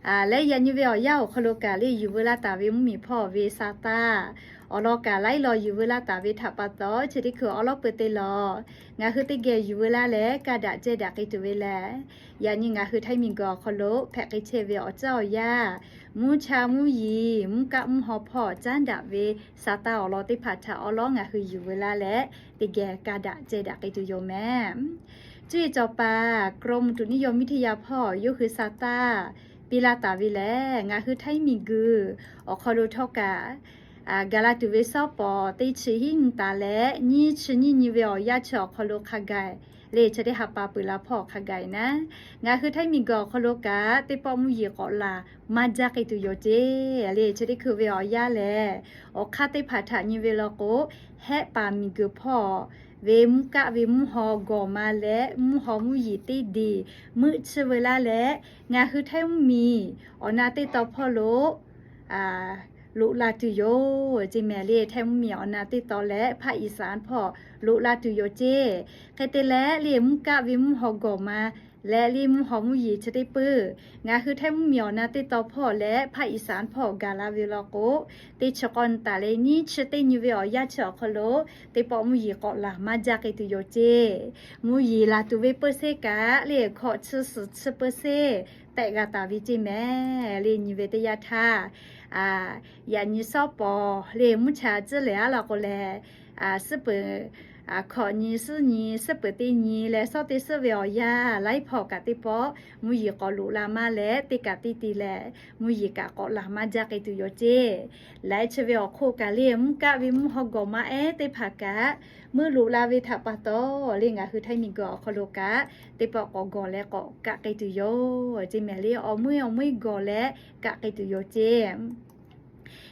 Leh yaꞈ nyi ve awˬ yanˇ awˬ hk'aw lo kaꞈ le yuˬ veu laˇ taˍ ve mvuhˇmiˬ hpawˇ ve sa taˇ awˬ lawn kaꞈ laiˉ law yuˬ veu laˇ taˍ ve htaꞈ pa taw, chi teˇ hkui awˉ lawˉ peu te lawˬ ngaˬ hui teˇ geh yuˬ veu laˇ leh kaˇ daꞈ ceh daꞈ k'ai tuˬ ve lehˬ, yaꞈ nyi ngaˬ hui htaiˇ miˬguiˬ awˬ hk'aw lo hpehꞈ k'ai chehˇ ve awˬ ceuˬ awˬ yanˇ, mvuhˇ cha mvuhˇ yeˬ mvuhˇ kaˆ mvuhˇ haw hpawˇ caˉ daꞈ ve sa taˇ awˬ lawn teˇ hpaˍ htaꞈ awˉ lawˉ ngaˬ hui yuˬ veu laˇ leh, teˇ geh kaˇ daꞈ ceh daꞈ k'ai tuˬ yoˬ mehˍ. Cuˇ yiˍ cawˬ paˍ กรมอุตุนิยมวิทยา hpawˇ yawˇ hui sa taˇ piˇ laˇ taˍ ve lehˬ, ngaˬ hui htaiˇ miˬguiˬ awˬ hk'aw lo htawˇ kaꞈ gaˬ la tuˬ ve sawˉ pawˍ teˇ chi hiˉ nyi taˍ leh nyiˇ chi nyiˇ nyi ve awˬ yanˇ chi awˬ hk'aw lo hk'a gaˬ le chi teˇ ha pa peuˬ la hpawˇ hk'a gaˬ naˉ, ngaˬ hui htaiˇ miˬguiˬ awˬ hk'aw lo kaꞈ teˇ pawˆ mvuhˇ yeˬ k'awꞈ laˬ maˇ jaˇ k'ai tuˬ yoˬ ceˇ. Le chi teˇ hkui ve awˬ yanˇ lehˬ, awˬ hk'aˇ teˇ hpaˍ htaꞈ nyi ve law k'o, Hehˆ paˍ miˬguiˬ hpawˇ ve mvuhˇ kaˆ ve mvuhˇ haw gawˬ ma leh mvuhˇ haw mvuhˇ yeˬ teˇ deˬ meuˆ chiˇ veu laˇ leh, ngaˬ hui htaiˇ mvuhˇmiˬ awˬ na teˇ taw hpawˇ lo loꞈ la tuˬ yoˬ ceˇ mehˍ. Le htaiˇ mvuhˇmiˬ awˬ na teˇ taw leh ภาคอีสาน hpawˇ loꞈ la tuˬ yoˬ ceˇ. Hk'e te leh le mvuhˇ kaˆ ve mvuhˇ haw gawˬ ma leh le mvuhˇ haw mvuhˇ yeˬ chi teˇ peuˬ ngaˬ hui htaiˇ mvuhˇmiˬ awˬ na teˇ taw hpawˇ leh ภาคอีสาน hpawˇ gaˬ la ve law k'o, teˇ chi k'awˇ nyi taˍ leh nyiˇ chi teˇ nyi ve awˬ yanˇ chi awˬ hk'aw lo teˇ pawˆ mvuhˇ yeˬ k'awꞈ laˬ maˇ jaˇ k'ai tuˬ yoˬ ceˇ. Mvuhˇ yeˬ laˬ tuˬ ve เปอร์เซ็นต์ kaꞈ le hkawꞈ chi suhˍ chi เปอร์เซ็นต์ tehꞈ g'a taˍ ve ceˇ mehˍ. Le nyi ve teˇ yanˇ htaˇ, yaꞈ nyi sawˉ pawˍ le mvuhˇ cha tcuhˉ lehˬ aˉ law k'o lehˬ, suhˉ peuˍ hkawꞈ nyi suhˉ nyi suhˉ peuˍ teˇ nyi leh sawˉ teˇ suhˉ ve awˬ yanˇ laiˉ hpawˇ kaꞈ teˇ pawˆ mvuhˇ yeˬ k'awꞈ loꞈ la maˇ leh teˇ kaꞈ teˇ te leh mvuhˇ yeˬ kaꞈ k'awꞈ laˬ maˇ jaˇ k'ai tuˬ yoˬ ceˇ. Laiˉ chi ve awˬ hk'oˆ kaꞈ le mvuhˇ kaˆ ve mvuhˇ haw gawˬ ma ehˉ teˇ hpaˍ kaꞈ meuˆ loꞈ la ve htaꞈ pa taw, le ngaˬ hui htaiˇ miˬguiˬ awˬ hk'aw lo kaꞈ teˇ pawˆ k'awꞈ gawˬ leh k'awꞈ kaˆ k'ai tuˬ yoˬ ceˇ mehˍ. Le awˬ meuˇ awˬ meuˇ gawˬ leh kaˆ k'ai tuˬ yoˬ ceˇ.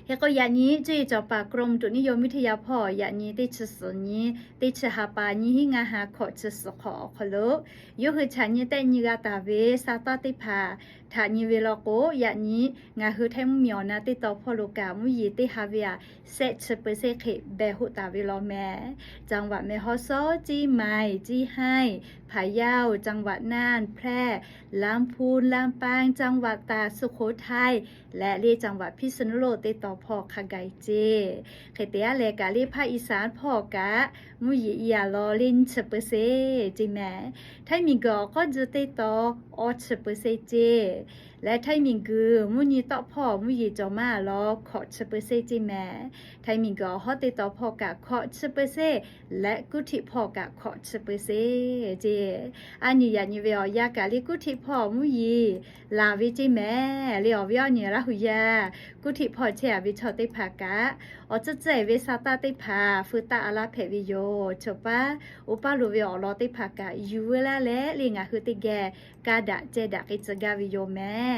Hk'e k'o yaꞈ nyi cuˇ yiˍ cawˬ paˍ กรมอุตุนิยมวิทยา hpawˇ yaꞈ nyi teˇ chi suhˍ nyi teˇ chi ha pa nyiˇ hiˉ ngaˇ ha hkawꞈ chi suhˍ hk'awꞈ awˬ hk'aw lo, yawˇ hui chaꞈ nyi tehˆ nyi g'a taˍ ve sa taˇ teˇ hpaˍ htaꞈ nyi ve law k'o, yaꞈ nyi ngaˬ hui htaiˇ mvuhˇmiˬ awˬ na teˇ taw hpawˇ lo kaꞈ mvuhˇ yeˬ teˇ ha ve aꞈ shehˆ chi เปอร์เซ็นต์ hk'e beh hoˆ taˍ ve law mehˍ. จังหวัดแม่ฮ่องสอน เชียงใหม่ เชียงราย พะเยา จังหวัดน่าน แพร่ ลำพูน ลำปาง จังหวัดตาก สุโขทัย leh le จังหวัดพิษณุโลก teˇ taw hpawˇ hk'a gaˬ ceˇ. Hk'e te aˉ leh kaꞈ le ภาคอีสาน hpawˇ kaꞈ mvuhˇ yeˬ i aꞈ law le nyiˇ chi เปอร์เซ็นต์ ceˇ mehˍ. Htaiˇ miˬguiˬ awˬ k'awˇ ji teˇ taw awˇ chi เปอร์เซ็นต์ ceˇ. Leh htaiˇ miˬguiˬ mvuhˇ nyi tawˆ hpawˇ mvuhˇ yeˬ cawˬ maˇ aꞈ law hkawꞈ chi เปอร์เซ็นต์ ceˇ mehˍ. Htaiˇ miˬguiˬ awˬ hawˉ teˇ taw hpawˇ kaꞈ hkawꞈ chi เปอร์เซ็นต์ leh kuˉ htiꞈ hpawˇ kaꞈ hkawꞈ chi เปอร์เซ็นต์ ceˇ. A nyi yaꞈ nyi ve awˬ yanˇ kaꞈ le kuˉ htiꞈ hpawˇ mvuhˇ yeˬ laˬ ve ceˇ mehˍ. Le awˬ viˉ awˬ nyi Laˇ hu yaˇ kuˉ htiꞈ hpawˇ chehˇ a ve chaw teˇ hpaˍ kaꞈ, awˬ tcuhˉ tcuhˉ ve sa taˇ teˇ hpaˍ feu taˆ a laˇ hpehꞈ ve yoˬ. Chaw paˉ oˇ paˇ lo ve awˬ lawn teˇ hpaˍ kaꞈ yuˬ veu laˇ leh le ngaˬ hui teˇ geh kaˇ daꞈ ceh daꞈ k'ai tcuh gaˇ ve yoˬ mehˍ.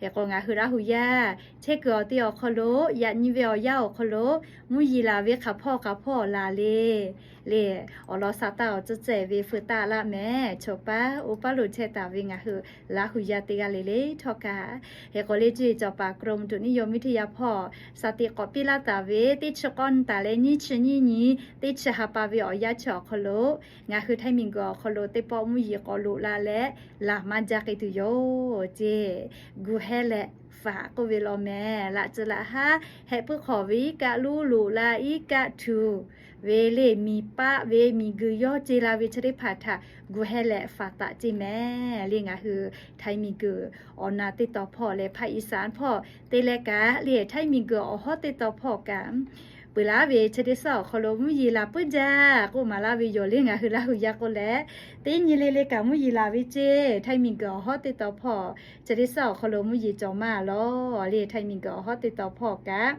Hk'e k'o ngaˬ hui Laˇ hu yaˇ chehˇ kuiˬ awˬ te awˬ hk'aw lo, yaꞈ nyi ve awˬ yanˇ awˬ hk'aw lo mvuhˇ yeˬ laˬ ve hk'aˬ hpawˇ hk'aˬ hpawˇ laˬ le, le awˬ lawn sa taˇ awˬ tcuhˉ tcuhˉ ve feu taˆ laˇ mehˍ. Chaw paˉ oˇ paˇ lo chehˇ taˍ ve ngaˬ hui Laˇ hu yaˇ teˇ g'aˇ le le htawˇ kaꞈ, hk'e k'o le cuˇ yiˍ cawˬ paˍ กรมอุตุนิยมวิทยา hpawˇ sa teꞈ k'awꞈ piˇ laˇ taˍ ve teˇ chi k'awˇ nyi taˍ leh nyiˇ chi nyiˇ nyi teˇ chi ha pa ve awˬ yanˇ chi awˬ hk'aw lo, ngaˬ hui htaiˇ miˬguiˬ awˬ hk'aw lo teˇ pawˆ mvuhˇ yeˬ k'awꞈ loꞈ la leh laˬ maˇ jaˇ k'ai tuˬ yoˬ ceˇ. Gu heh leh faˍ k'oˆ ve law mehˍ. Laꞈ tcuh laꞈ haˉ heh puiˉ hk'awꞈ ve iˉ kaˆ luˇ loꞈ la iˉ kaˆ htuꞈ ve le miˬ paˆ ve miˬguiˬ yawˇ ce la ve chi teˇ hpaˍ htaꞈ gu heh leh faˍ taˍ ceˇ mehˍ. Le ngaˬ hui htaiˇ miˬguiˬ awˬ na teˇ taw hpawˇ leh ภาคอีสาน hpawˇ te leh kaꞈ le htaiˇ miˬguiˬ awˬ hawˉ teˇ taw hpawˇ kaꞈ peuˬ laˇ ve chi teˇ suhˉ awˬ hk'aw lo mvuhˇ yeˬ laˬ puiˉ jaˇ k'oˆ maˍ laˇ ve yoˬ. Le ngaˬ hui Laˇ hu yaˇ k'oˆ leh, teˇ nyi le le kaꞈ mvuhˇ yeˬ laˬ ve ceˇ. Htaiˇ miˬguiˬ awˬ hawˉ teˇ taw hpawˇ chi teˇ suhˉ awˬ hk'aw lo mvuhˇ yeˬ cawˬ maˇ law. Le htaiˇ miˬguiˬ awˬ hawˉ teˇ taw hpawˇ kaꞈ